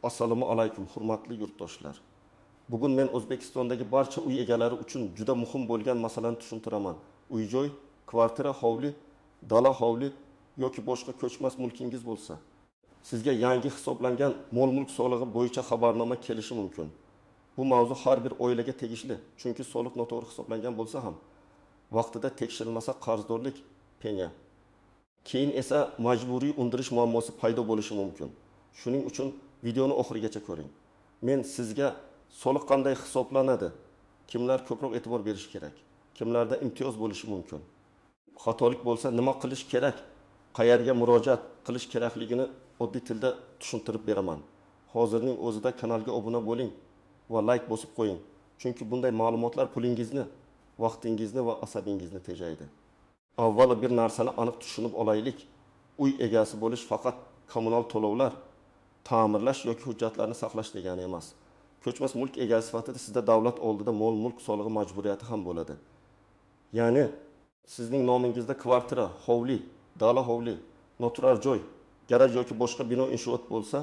Assalomu alaykum, hurmatli yurtdoshlar. Bugun men O'zbekistondagi barcha uy egalari uchun juda muhim bo'lgan masalani tushuntiraman. Uy-joy, kvartira, hovli, dala hovli yoki boshqa ko'chmas mulkingiz bo'lsa, sizga yangi hisoblangan mol-mulk solig'i bo'yicha xabarnoma kelishi mumkin. Bu mavzu har bir oilaga tegishli, chunki soliq noto'g'ri hisoblangan bo'lsa ham vaqtida tekshirilmasa qarzdorlik, penya. Keyin esa majburiy undirish muammosi paydo bo'lishi mumkin. Shuning uchun videoni oxirigacha ko'ring. Men sizga soliq qanday hisoblanadi, kimlar ko'proq e'tibor berishi kerak, kimlarda imtiyoz bo'lishi mumkin, xatolik bo'lsa nima qilish kerak, qayerga murojaat qilish kerakligini oddiy tilda tushuntirib beraman. Hozirning o'zida kanalga obuna bo'ling va like bosib qo'ying. Chunki bunday ma'lumotlar pulingizni, vaqtingizni va asabingizni tejaydi. Avvalo bir narsani aniq tushunib olaylik. Uy egasi bo'lish faqat kommunal to'lovlar, ta'mirlash yoki hujjatlarni saqlash degani emas. Ko'chmas mulk egasi sifatida sizda davlat oldida mol-mulk solig'i majburiyati ham bo'ladi. Ya'ni sizning nomingizda kvartira, hovli, dala hovli, noturar joy, garaj yoki boshqa bino inshoot bo'lsa,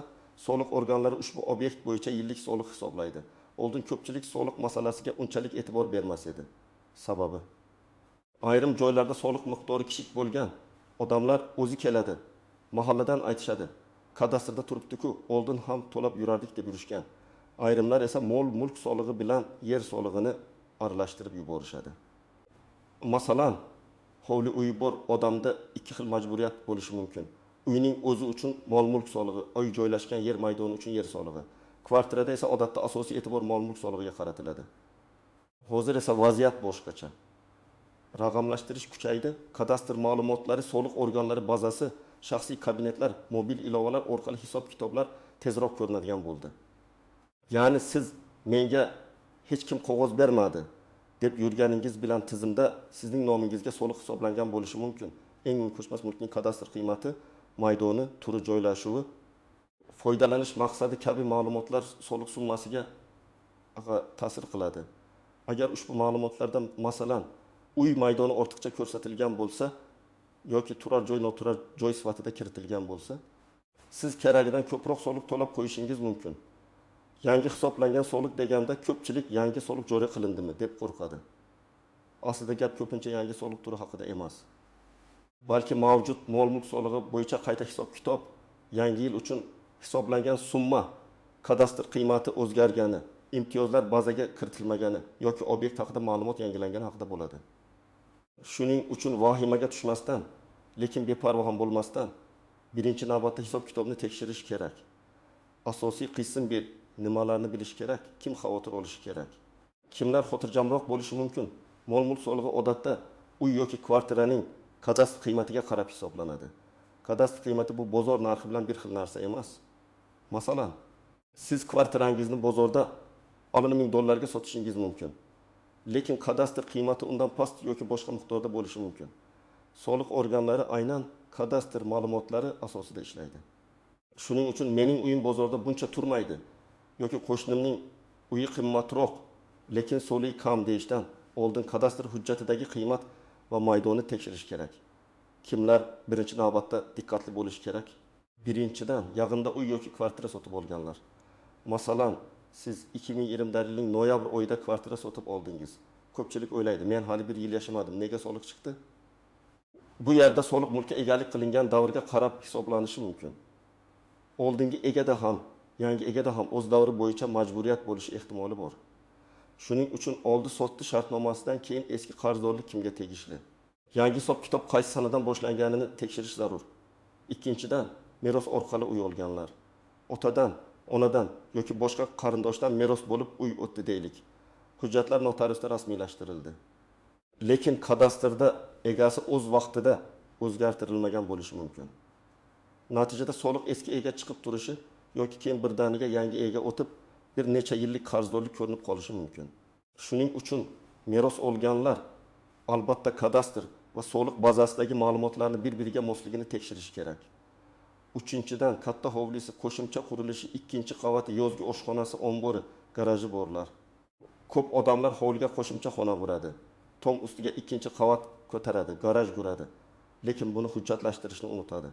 soliq organlari ushbu obyekt bo'yicha yillik soliq hisoblaydi. Oldin ko'pchilik soliq masalasiga unchalik e'tibor bermas edi. Sababi, ayrim joylarda soliq miqdori kichik bo'lgan odamlar o'zi keladi, mahalladan aytishadi, kadastrda turibdi-ku, oldin ham to'lab yurardik deb yurishgan. Ayrimlar esa mol-mulk solig'i bilan yer solig'ini aralashtirib yuborishadi. Masalan, hovli uyi bor odamda ikki xil majburiyat bo'lishi mumkin. Uyning o'zi uchun mol-mulk solig'i, uy joylashgan yer maydoni uchun yer solig'i. Kvartirada esa odatda asosiy e'tibor mol-mulk solig'iga qaratiladi. Hozir esa vaziyat boshqacha. Raqamlashtirish kuchaydi. Kadastr ma'lumotlari, soliq organlari bazasi, shaxsiy kabinetlar, mobil ilovalar orqali hisob-kitoblar tezroq ko'rinadigan bo'ldi. Ya'ni siz menga hech kim qog'oz bermadi deb yurganingiz bilan tizimda sizning nomingizga soliq hisoblangan bo'lishi mumkin. Eng muhim ko'chmas mulkning kadastr qiymati, maydoni, turi, joylashuvi, foydalanish maqsadi kabi ma'lumotlar soliq summasiga ta'sir qiladi. Agar ushbu ma'lumotlardan masalan uy maydoni ortiqcha ko'rsatilgan bo'lsa yoki turar joy noturar joy sifatida kiritilgan bo'lsa, siz keragidan ko'proq soliq to'lab qo'yishingiz mumkin. Yangi hisoblangan soliq deganda ko'pchilik yangi soliq joriy qilindimi deb qo'rqadi. Aslida gap ko'pincha yangi soliq turi haqida emas. Balki mavjud mol-mulk solig'i bo'yicha qayta hisob-kitob, yangi yil uchun hisoblangan summa, kadastr qiymati o'zgargani, imtiyozlar bazaga kiritilmagani yoki obyekt haqida ma'lumot yangilangani haqida bo'ladi. Shuning uchun vahimaga tushmasdan, lekin beparvo ham bo'lmasdan birinchi navbatda hisob-kitobni tekshirish kerak. Asosiy qism bir nimalarni bilish kerak, kim xavotir olishi kerak, kimlar xotirjamroq bo'lishi mumkin. Mol-mulk solig'i odatda uy yoki kvartiraning kadastr qiymatiga qarab hisoblanadi. Kadastr qiymati bu bozor narxi bilan bir xil narsa emas. Masalan, siz kvartirangizni bozorda $10,000 ga sotishingiz mumkin. Lekin kadastr qiymati undan past yoki boshqa miqdorda bo'lishi mumkin. Soliq organlari aynan kadastr ma'lumotlari asosida ishlaydi. Shuning uchun mening uyim bozorda buncha turmaydi yoki qo'shnimning uyi qimmatroq, lekin so'liyi kam deyishdan oldin kadastr hujjatidagi qiymat va maydonni tekshirish kerak. Kimlar birinchi navbatda diqqatli bo'lishi kerak? Birinchidan, yaqinda uy yoki kvartira sotib olganlar. Masalan, siz 2020-yilning noyabr oyida kvartira sotib oldingiz. Ko'pchilik o'ylaydi, men hali bir yil yashamadim, nega soliq chiqdi? Bu yerda soliq mulkka egalik qilingan davrga qarab hisoblanishi mumkin. Oldingi egada ham, yangi egada ham o'z davri bo'yicha majburiyat bo'lishi ehtimoli bor. Shuning uchun oldi-sotdi shartnomasidan keyin eski qarzdorlik kimga tegishli? Yangi hisob-kitob qaysi sanadan boshlanganini tekshirish zarur. Ikkinchidan, meros orqali uy olganlar. Otadan, onadan yoki boshqa qarindoshdan meros bo'lib uy o'tdi deylik. Hujjatlar notariusda rasmiylashtirildi. Lekin kadastrda egasi o'z vaqtida o'zgartirilmagan bo'lishi mumkin. Natijada soliq eski ega chiqib turishi yoki keyin birdaniga yangi ega o'tib bir necha yillik qarzdorlik ko'rinib qolishi mumkin. Shuning uchun meros olganlar albatta kadastr va soliq bazasidagi ma'lumotlarni bir-biriga mosligini tekshirish kerak. Uchinchidan, katta hovlisi, qo'shimcha qurilishi, ikkinchi qavati, yozgi oshxonasi, ombori, garaji borlar. Ko'p odamlar hovliga qo'shimcha xona quradi. Tom ustiga ikkinchi qavat ko'taradi, garaj quradi. Lekin buni hujjatlashtirishni unutadi.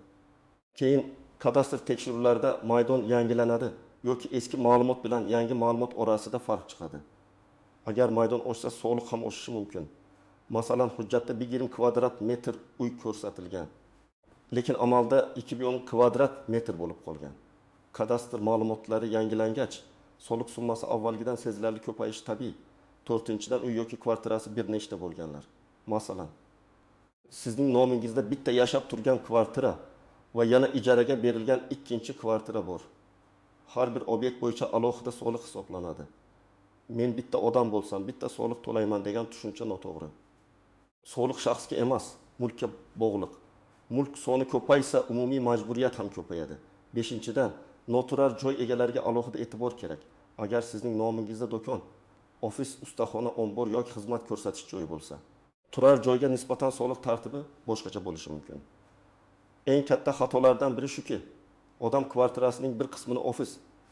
Keyin kadastr tekshiruvlarida maydon yangilanadi. Yoki eski ma'lumot bilan yangi ma'lumot orasida farq chiqadi. Agar maydon oshsa, soliq ham oshishi mumkin. Masalan, hujjatda 20 kvadrat metr uy ko'rsatilgan. Lekin amalda 2,5 kvadrat metr bo'lib qolgan. Kadastr ma'lumotlari yangilangach, soliq summasi avvalgidan sezilarli ko'payishi tabiiy. To'rtinchidan, uy yoki kvartirasi bir nechta bo'lganlar. Masalan, sizning nomingizda bitta yashab turgan kvartira va yana ijaraga berilgan ikkinchi kvartira bor. Har bir obyekt bo'yicha alohida soliq hisoblanadi. Men bitta odam bo'lsam, bitta soliq to'layman degan tushuncha noto'g'ri. Soliq shaxsga emas, mulkka bog'liq. Mulk soni ko'paysa, umumiy majburiyat ham ko'payadi. Beshinchidan, noturar joy egalariga alohida e'tibor kerak. Agar sizning nomingizda do'kon, ofis, ustaxona, ombor yoki xizmat ko'rsatish joyi bo'lsa, turar joyga nisbatan soliq tartibi boshqacha bo'lishi mumkin. Eng katta xatolardan biri shuki, odam kvartirasining bir qismini ofis,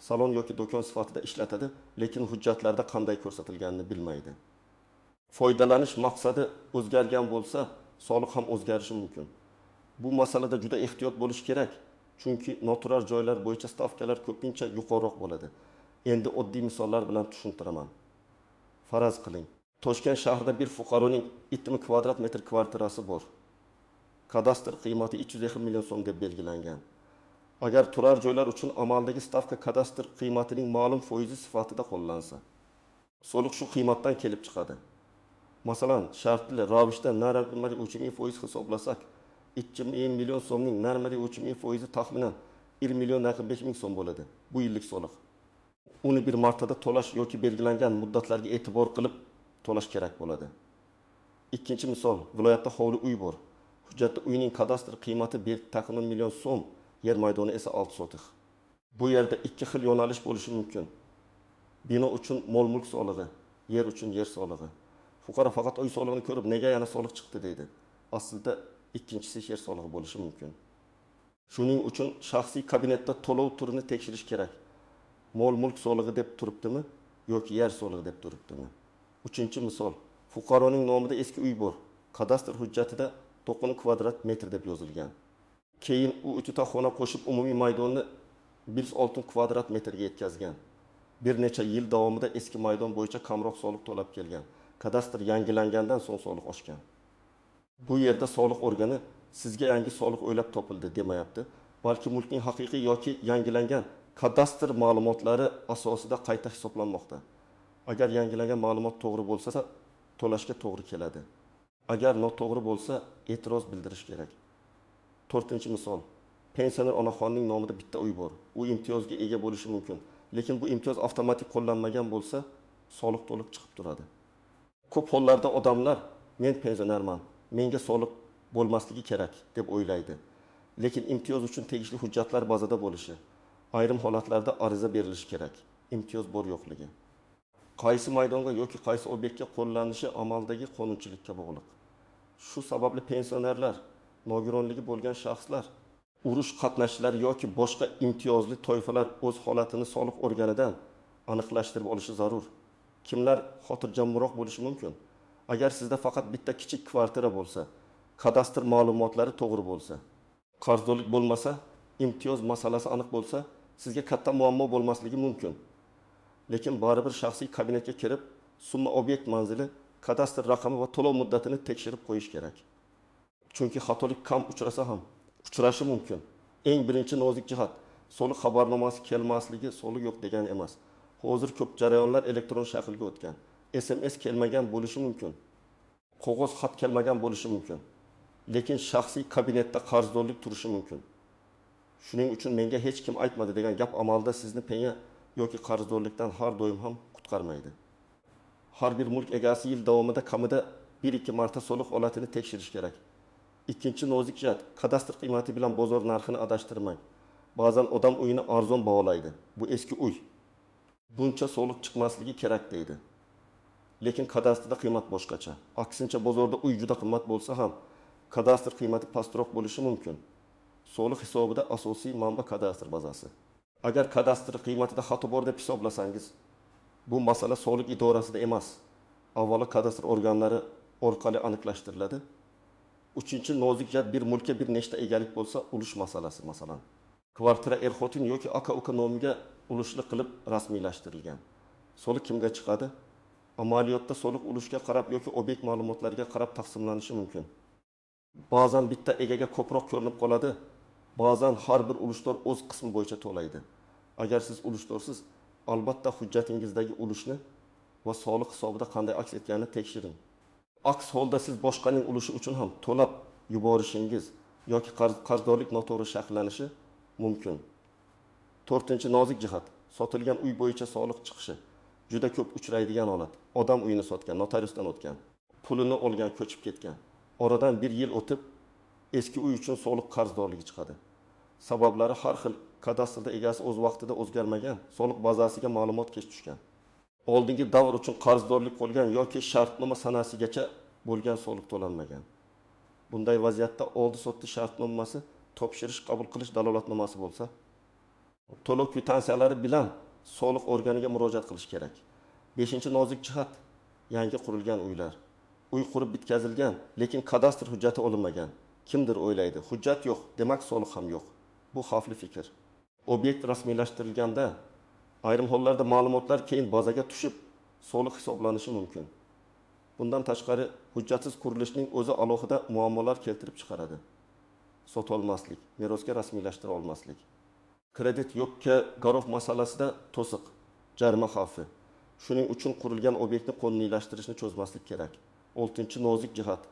salon yoki do'kon sifatida ishlatadi, lekin hujjatlarda qanday ko'rsatilganini bilmaydi. Foydalanish maqsadi o'zgargan bo'lsa, soliq ham o'zgarishi mumkin. Bu masalada juda ehtiyot bo'lish kerak, chunki noturar joylar bo'yicha stavkalar ko'pincha yuqoriroq bo'ladi. Endi oddiy misollar bilan tushuntiraman. Faraz qiling, Toshkent shahrida bir fuqaroning 2 kvadrat metr kvartirasi bor. Kadastr qiymati 350 million so'm deb belgilangan. Agar turar joylar uchun amaldagi stavka kadastr qiymatining ma'lum foizi sifatida qo'llansa, soliq shu qiymatdan kelib chiqadi. Masalan, shartli ravishda 0,3% hisoblasak, 2 million so'mning 0,3% taxminan 1 million 45 ming so'm bo'ladi. Bu yillik soliq. Uni bir martada to'lash yoki belgilangan muddatlarga e'tibor qilib to'lash kerak bo'ladi. Ikkinchi misol, viloyatda hovli uy bor. Hujjatda uyning kadastr qiymati 1,5 million so'm, yer maydoni esa 6 sotix. Bu yerda ikki xil yo'nalish bo'lishi mumkin. Bino uchun mol-mulk solig'i, yer uchun yer solig'i. Fuqaro faqat uy solig'ini ko'rib, nega yana soliq chiqdi deydi. Aslida ikkinchisi yer solig'i bo'lishi mumkin. Shuning uchun shaxsiy kabinetda to'lov turini tekshirish kerak. Mol-mulk solig'i deb turibdimi yoki yer solig'i deb turibdimi? Uchinchi misol, fuqaroning nomida eski uy bor. Kadastr hujjatida 9 kvadrat metr deb yozilgan. Keyin u 3 ta xona qo'shib umumiy maydonni 106 kvadrat metrga yetkazgan. Bir necha yil davomida eski maydon bo'yicha kamroq soliq to'lab kelgan. Kadastr yangilangandan so'ng soliq oshgan. Bu yerda soliq organi sizga yangi soliq o'ylab topildi demayapti, balki mulkning haqiqiy yoki yangilangan kadastr ma'lumotlari asosida qayta hisoblanmoqda. Agar yangilangan ma'lumot to'g'ri bo'lsa, to'lashga to'g'ri keladi. Agar noto'g'ri bo'lsa, e'tiroz bildirish kerak. To'rtinchi misol, pensioner onaxonning nomida bitta uy bor. U imtiyozga ega bo'lishi mumkin, lekin bu imtiyoz avtomatik qo'llanmagan bo'lsa, soliq to'liq chiqib turadi. Ko'p hollarda odamlar men pensionerman, menga soliq bo'lmasligi kerak deb o'ylaydi. Lekin imtiyoz uchun tegishli hujjatlar bazada bo'lishi, ayrim holatlarda ariza berilishi kerak. Imtiyoz bor yo'qligi. Qaysi maydonga yoki qaysi obyektga qo'llanishi amaldagi qonunchilikka bog'liq. Shu sababli pensionerlar, nogironligi bo'lgan shaxslar, urush qatnashchilari yoki boshqa imtiyozli toifalar o'z holatini soliq organidan aniqlashtirib olishi zarur. Kimlar xotirjamroq bo'lishi mumkin? Agar sizda faqat bitta kichik kvartira bo'lsa, kadastr ma'lumotlari to'g'ri bo'lsa, qarzdorlik bo'lmasa, imtiyoz masalasi aniq bo'lsa, sizga katta muammo bo'lmasligi mumkin. Lekin baribir shaxsiy kabinetga kirib, summa obyekt manzili, kadastr raqami va to'lov muddatini tekshirib qo'yish kerak. Chunki xatolik kam uchrasa ham uchrashi mumkin. Eng birinchi nozik jihat, soliq xabarnomasi kelmasligi soliq yo'q degani emas. Hozir ko'p jarayonlar elektron shaklga o'tgan. SMS kelmagan bo'lishi mumkin. Qog'oz xat kelmagan bo'lishi mumkin. Lekin shaxsiy kabinetda qarzdorlik turishi mumkin. Shuning uchun menga hech kim aytmadi degan gap amalda sizni penya yoki qarzdorlikdan har doim ham qutqarmaydi. Har bir mulk egasi yil davomida kamida 1-2 marta soliq holatini tekshirish kerak. Ikkinchi nozik jihat, kadastr qiymati bilan bozor narxini adashtirmang. Ba'zan odam uyini arzon baholaydi. Bu eski uy. Buncha soliq chiqmasligi kerak deydi. Lekin kadastrda qiymat boshqacha. Aksincha bozorda uy juda qimmat bo'lsa ham kadastr qiymati pastroq bo'lishi mumkin. Soliq hisobida asosiy manba kadastr bazasi. Agar kadastr qiymatida xato bor deb hisoblasangiz, bu masala soliq idorasida emas, avvalo kadastr organlari orqali aniqlashtiriladi. Uchinchi nozik jihat, bir mulkka bir nechta egalik bo'lsa, ulush masalasi masalan. Kvartira er-xotin yoki aka-uka nomiga ulushli qilib rasmiylashtirilgan. Soliq kimga chiqadi? Amaliyotda soliq ulushga qarab yoki obyekt ma'lumotlariga qarab taqsimlanishi mumkin. Ba'zan bitta egaga ko'proq ko'rinib qoladi, ba'zan har bir ulushdor o'z qismi bo'yicha to'laydi. Agar siz ulushdorsiz, albatta hujjatingizdagi ulushni va soliq hisobida qanday aks etganini tekshiring. Aks holda siz boshqaning ulushi uchun ham to'lab yuborishingiz yoki qarzdorlik noto'g'ri shakllanishi mumkin. To'rtinchi nozik jihat, sotilgan uy bo'yicha soliq chiqishi. Juda ko'p uchraydigan holat. Odam uyini sotgan, notariusdan o'tgan, pulini olgan, ko'chib ketgan. Oradan bir yil o'tib, eski uy uchun soliq qarzdorligi chiqadi. Sabablari har xil, kadastrda egasi o'z vaqtida o'zgarmagan, soliq bazasiga ma'lumot kech tushgan. Oldingi davr uchun qarzdorlik qolgan yoki shartnoma sanasigacha bo'lgan soliq to'lanmagan. Bunday vaziyatda oldi-sotdi shartnomasi, topshirish, qabul qilish dalolatnomasi bo'lsa, to'lov kvitansiyalari bilan soliq organiga murojaat qilish kerak. Beshinchi nozik jihat, yangi qurilgan uylar. Uy qurib bitkazilgan, lekin kadastr hujjati olinmagan. Kimdir o'ylaydi, hujjat yo'q, demak soliq ham yo'q. Bu xavfli fikr. Obyekt rasmiylashtirilganda ayrim hollarda ma'lumotlar keyin bazaga tushib, soliq hisoblanishi mumkin. Bundan tashqari, hujjatsiz qurilishning o'zi alohida muammolar keltirib chiqaradi. Sotolmaslik, merosga rasmiylashtira olmaslik. Kredit yoki garov masalasida to'siq, jarima xavfi. Shuning uchun qurilgan obyektni qonuniylashtirishni cho'zmaslik kerak. Oltinchi nozik jihat,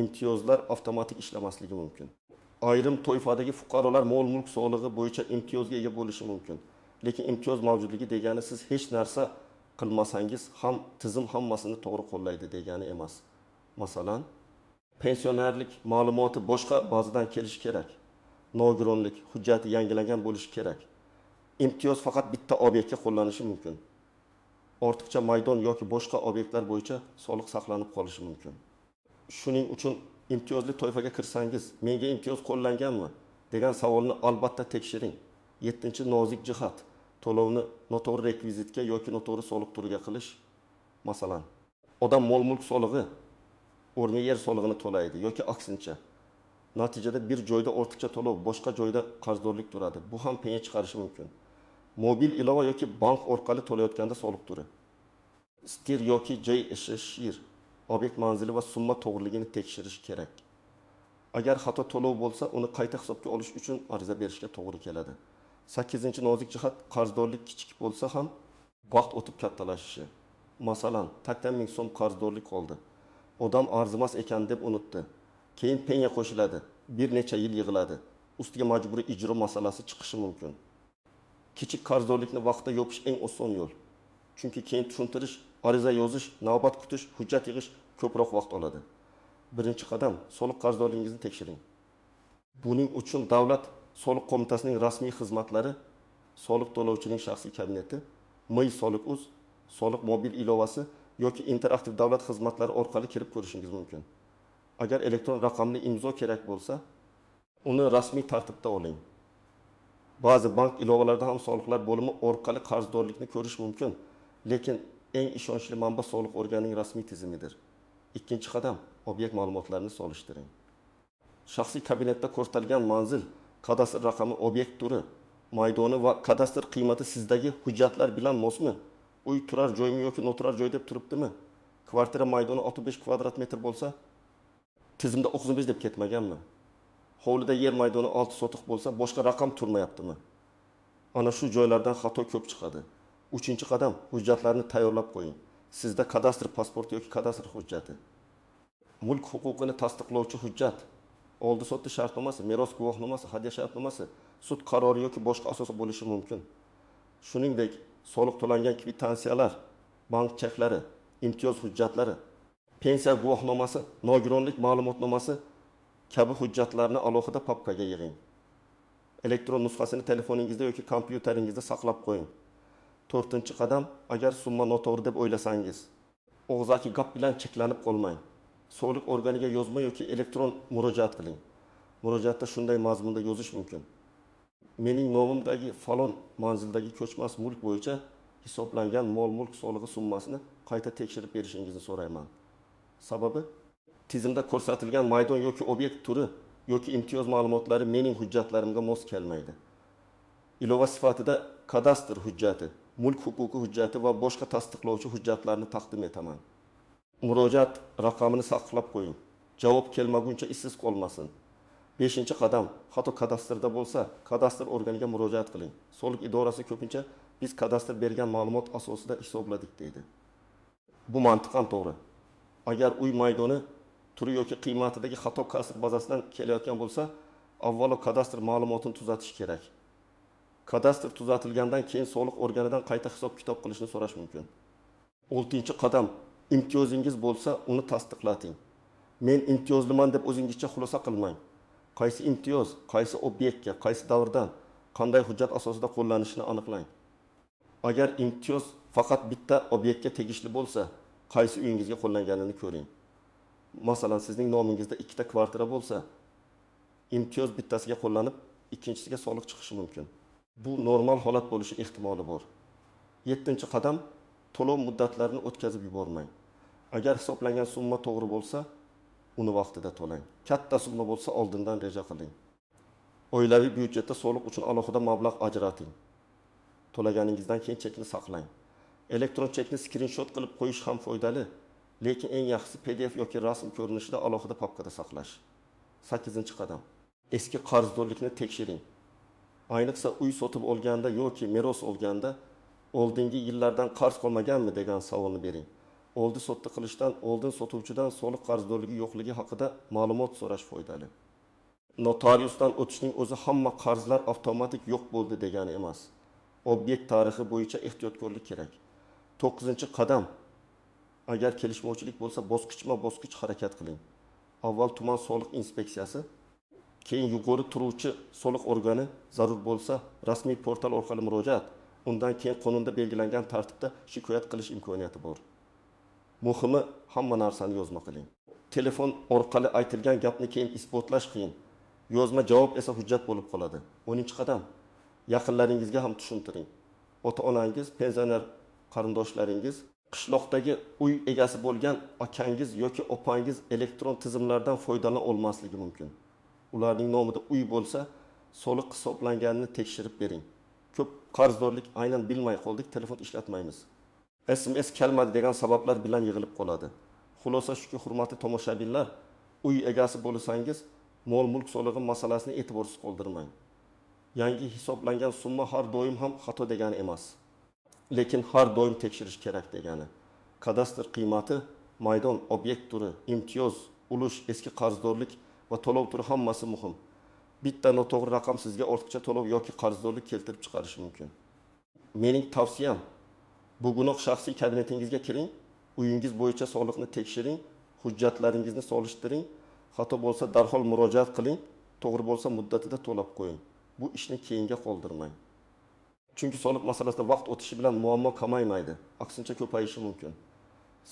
imtiyozlar avtomatik ishlamasligi mumkin. Ayrim toifadagi fuqarolar mol-mulk solig'i bo'yicha imtiyozga ega bo'lishi mumkin. Lekin imtiyoz mavjudligi degani siz hech narsa qilmasangiz ham tizim hammasini to'g'ri qo'llaydi degani emas. Masalan, pensionerlik ma'lumoti boshqa bazadan kelishi kerak. Nogironlik hujjati yangilangan bo'lishi kerak. Imtiyoz faqat bitta obyektga qo'llanishi mumkin. Ortiqcha maydon yoki boshqa obyektlar bo'yicha soliq saqlanib qolishi mumkin. Shuning uchun imtiyozli toifaga kirsangiz, menga imtiyoz qo'llanganmi degan savolni albatta tekshiring. Yettinchi nozik jihat, to'lovni noto'g'ri rekvizitga yoki noto'g'ri soliq turiga qilish. Masalan, odam mol-mulk solig'i o'rniga yer solig'ini to'laydi yoki aksincha. Natijada bir joyda ortiqcha to'lov, boshqa joyda qarzdorlik turadi. Bu ham penya chiqarishi mumkin. Mobil ilova yoki bank orqali to'layotganda soliq turi. STIR yoki JSShir obyekt manzili va summa to'g'riligini tekshirish kerak. Agar xato to'lov bo'lsa, uni qayta hisobga olish uchun ariza berishga to'g'ri keladi. Sakkizinchi nozik jihat, qarzdorlik kichik bo'lsa ham vaqt o'tib kattalashishi. Masalan, 80 ming so'm qarzdorlik qoldi. Odam arzimas ekan deb unutdi. Keyin penya qo'shiladi, bir necha yil yig'iladi. Ustiga majburiy ijro masalasi chiqishi mumkin. Kichik qarzdorlikni vaqtida yopish eng oson yo'l. Chunki keyin tushuntirish, ariza yozish, navbat kutish, hujjat yig'ish ko'proq vaqt oladi. Birinchi qadam, soliq qarzdorligingizni tekshiring. Buning uchun Davlat soliq qo'mitasining rasmiy xizmatlari, soliq to'lovchining shaxsiy kabineti, My soliq uz, soliq mobil ilovasi yoki interaktiv davlat xizmatlari orqali kirib ko'rishingiz mumkin. Agar elektron raqamli imzo kerak bo'lsa, uni rasmiy tartibda oling. Ba'zi bank ilovalarida ham soliqlar bo'limi orqali qarzdorlikni ko'rish mumkin, lekin eng ishonchli manba soliq organining rasmiy tizimidir. Ikkinchi qadam, obyekt ma'lumotlarini solishtiring. Shaxsiy kabinetda ko'rsatilgan manzil, kadastr raqami, obyekt turi, maydoni va kadastr qiymati sizdagi hujjatlar bilan mosmi? Uy turar joymi yoki noturar joy deb turibdimi? Kvartira maydoni 65 kvadrat metr bo'lsa, tizimda 35 deb ketmaganmi? Hovlida yer maydoni 6 sotix bo'lsa, boshqa raqam turmayaptimi? Ana shu joylardan xato ko'p chiqadi. Uchinchi qadam, hujjatlarni tayyorlab qo'ying. Sizda kadastr pasporti yoki kadastr hujjati, mulk huquqini tasdiqlovchi hujjat, oldi-sotdi shartnomasi, meros guvohnomasi, hadya shartnomasi, sud qarori yoki boshqa asosi bo'lishi mumkin. Shuningdek, soliq to'langan kvitansiyalar, bank cheklari, imtiyoz hujjatlari, pensiya guvohnomasi, nogironlik ma'lumotnomasi kabi hujjatlarni alohida papkaga yig'ing. Elektron nusxasini telefoningizda yoki kompyuteringizda saqlab qo'ying. To'rtinchi qadam, agar summa noto'g'ri deb o'ylasangiz, og'zaki gap bilan cheklanib qolmang. Soliq organiga yozma yoki elektron murojaat qiling. Murojaatda shunday mazmunda yozish mumkin: mening nomimdagi falon manzildagi ko'chmas mulk bo'yicha hisoblangan mol-mulk solig'i summasini qayta tekshirib berishingizni so'rayman. Sababi, tizimda ko'rsatilgan maydon yoki obyekt turi yoki imtiyoz ma'lumotlari mening hujjatlarimga mos kelmaydi. Ilova sifatida kadastr hujjati, mulk huquqi hujjati va boshqa tasdiqlovchi hujjatlarni taqdim etaman. Murojaat raqamini saqlab qo'ying. Javob kelmaguncha ishsiz qolmasin. Beshinchi qadam: xato kadastrda bo'lsa, kadastr organiga murojaat qiling. Soliq idorasi ko'pincha "biz kadastr bergan ma'lumot asosida hisobladik" deydi. Bu mantiqan to'g'ri. Agar uy maydoni, turi yoki qiymatidagi xato kadastr bazasidan kelayotgan bo'lsa, avvalo kadastr ma'lumotini tuzatish kerak. Kadastr tuzatilgandan keyin soliq organidan qayta hisob kitob qilishni so'rash mumkin. Oltinchi qadam: imtiyozingiz bo'lsa, uni tasdiqlating. "Men imtiyozliman" deb o'zingizcha xulosa qilmang. Qaysi imtiyoz, qaysi obyektga, qaysi davrdan, qanday hujjat asosida qo'llanishini aniqlang. Agar imtiyoz faqat bitta obyektga tegishli bo'lsa, qaysi uyingizga qo'llanganini ko'ring. Masalan, sizning nomingizda ikkita kvartira bo'lsa, imtiyoz bittasiga qo'llanib, ikkinchisiga soliq chiqishi mumkin. Bu normal holat bo'lishi ehtimoli bor. Yettinchi qadam: to'lov muddatlarini o'tkazib yubormang. Agar hisoblangan summa to'g'ri bo'lsa, uni vaqtida to'lang. Katta summa bo'lsa, oldindan reja qiling. Oilaviy byudjetda soliq uchun alohida mablag' ajrating. To'laganingizdan keyin chekni saqlang. Elektron chekni skrinshot qilib qo'yish ham foydali, lekin eng yaxshisi PDF yoki rasm ko'rinishida alohida papkada saqlash. Sakkizinchi qadam: eski qarzdorlikni tekshiring. Ayniqsa uy sotib olganda yoki meros olganda "oldingi yillardan qarz qolmaganmi" degan savolni bering. Oldi sotdi qilishdan oldin sotuvchidan soliq qarzdorligi yo'qligi haqida ma'lumot so'rash foydali. Notariusdan o'tishning o'zi hamma qarzlar avtomatik yo'q bo'ldi degani emas. Obyekt tarixi bo'yicha ehtiyotkorlik kerak. To'qqizinchi qadam: agar kelishmovchilik bo'lsa, bosqichma bosqich harakat qiling. Avval tuman soliq inspeksiyasi, keyin yuqori turuvchi soliq organi, zarur bo'lsa rasmiy portal orqali murojaat, undan keyin qonunda belgilangan tartibda shikoyat qilish imkoniyati bor. Muhimi, hamma narsani yozma qiling. Telefon orqali aytilgan gapni keyin isbotlash qiyin. Yozma javob esa hujjat bo'lib qoladi. 10-qadam: yaqinlaringizga ham tushuntiring. Ota onangiz, pensioner qarindoshlaringiz, qishloqdagi uy egasi bo'lgan akangiz yoki opangiz elektron tizimlardan foydalana olmasligi mumkin. Ularning nomida uy bo'lsa, soliq hisoblanganini tekshirib bering. Ko'p qarzdorlik aynan "bilmay qoldik, telefon ishlatmaymiz, SMS kelmadi" degan sabablar bilan yig'ilib qoladi. Xulosa shuki, hurmatli tomoshabinlar, uy egasi bo'lsangiz, mol mulk solig'i masalasini e'tiborsiz qoldirmang. Yangi hisoblangan summa har doim ham xato degani emas, lekin har doim tekshirish kerak degani. Kadastr qiymati, maydon, obyekt turi, imtiyoz, ulush, eski qarzdorlik va to'lov turi hammasi muhim. Bitta noto'g'ri raqam sizga ortiqcha to'lov yoki qarzdorlik keltirib chiqarishi mumkin. Mening tavsiyam: bugunoq shaxsiy kabinetingizga kiring, uyingiz bo'yicha soliqni tekshiring, hujjatlaringizni solishtiring, xato bo'lsa darhol murojaat qiling, to'g'ri bo'lsa muddatida to'lab qo'ying. Bu ishni keyinga qoldirmang. Chunki soliq masalasida vaqt o'tishi bilan muammo kamaymaydi, aksincha ko'payishi mumkin.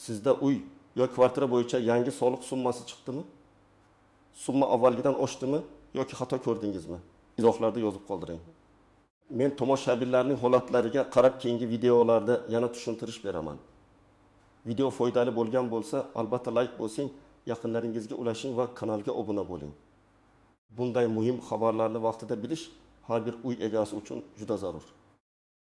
Sizda uy yo kvartira bo'yicha yangi soliq summasi chiqdimi? Summa avvalgidan oshdimi yoki xato ko'rdingizmi? Izohlarda yozib qoldiring. Men tomoshabinlarning holatlariga qarab keyingi videolarda yana tushuntirish beraman. Video foydali bo'lgan bo'lsa, albatta like bosing, yaqinlaringizga ulashing va kanalga obuna bo'ling. Bunday muhim xabarlarni vaqtida bilish har bir uy egasi uchun juda zarur.